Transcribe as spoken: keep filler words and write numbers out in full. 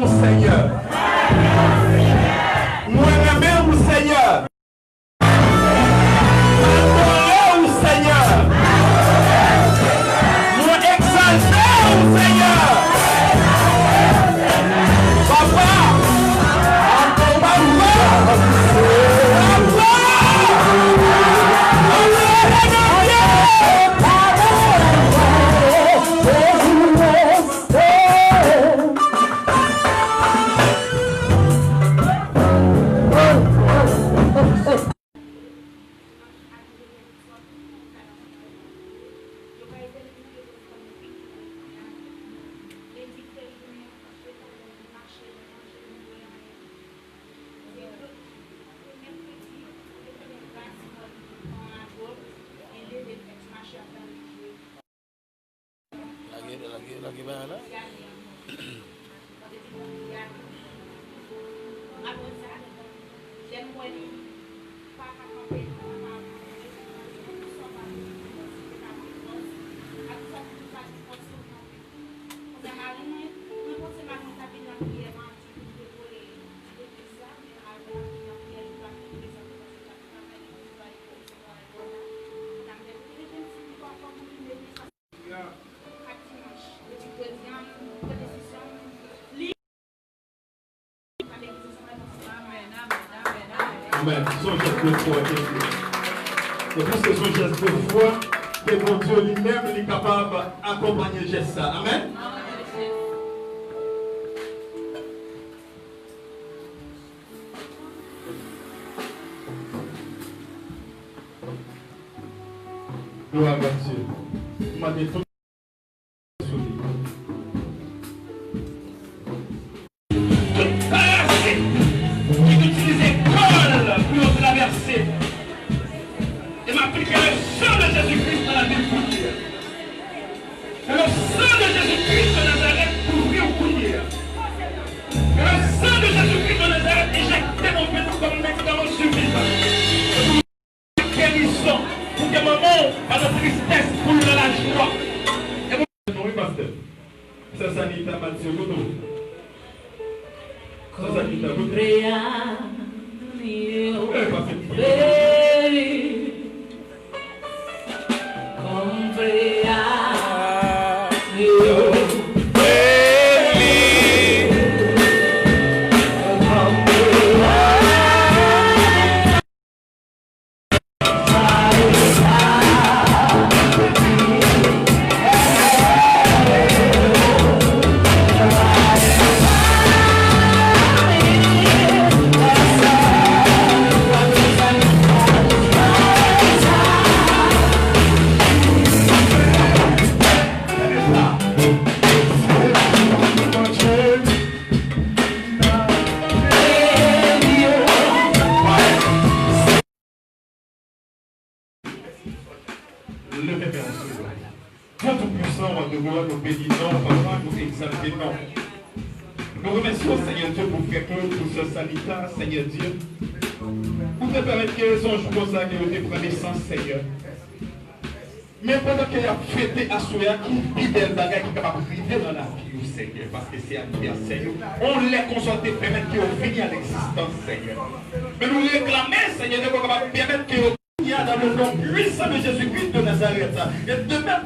Senyè. Mwen renmen ou, Senyè. M adore ou, Senyè. Mwen egzalte ou, Senyè. Papa, papa, papa, papa, Lage, lage, lage bagay la. Amèn. Se yon jès de fwa ke fè. E piske se yon jès de fwa, ke Bondye li menm, li kapab akonpanye jès sa. Amèn. Glwa a Dye. M mande tout sou li. Tout parasit ki itilize kò l pou yo travèse, e m aplike le sang de Jésus-Christ nan lavi l kounye a. Ke le sang de Jésus-Christ de Nazareth kouvri w kounye a. Ke le sang de Jésus-Christ de Nazareth enjekte nan vant ou kòm medikaman sifizan. Gerizon, pou ke manman w pa nan tristès, pou l nan lajwa. E mwen, non, wi, pastè. Sè Sanita Matye Koto. Sè Sanita Koto. Wi, pastè. Leve men w sou yo. Dye Toupisan, w adore w, nou beni non w, papa, nou egzalte non w. Nou remèsye w, Senyè Dye, pou frè Claude, pou sè Sanita, Senyè Dye. Ou te pèmèt ke se yon jou konsa ke yo te pran nesans, Senyè. Men pandan ke y ap fete aswè a, ki pi bèl bagay ki kapab rive nan lavi yo, Senyè, paske se anivèsè yo. On lè konsa w te pèmèt ke yo vini a legzistans, Senyè. Men nou reklame, Senyè, ke w kapab pèmèt ke yo vini a dans le nom puissant de Jésus-Christ de Nazareth. E de même,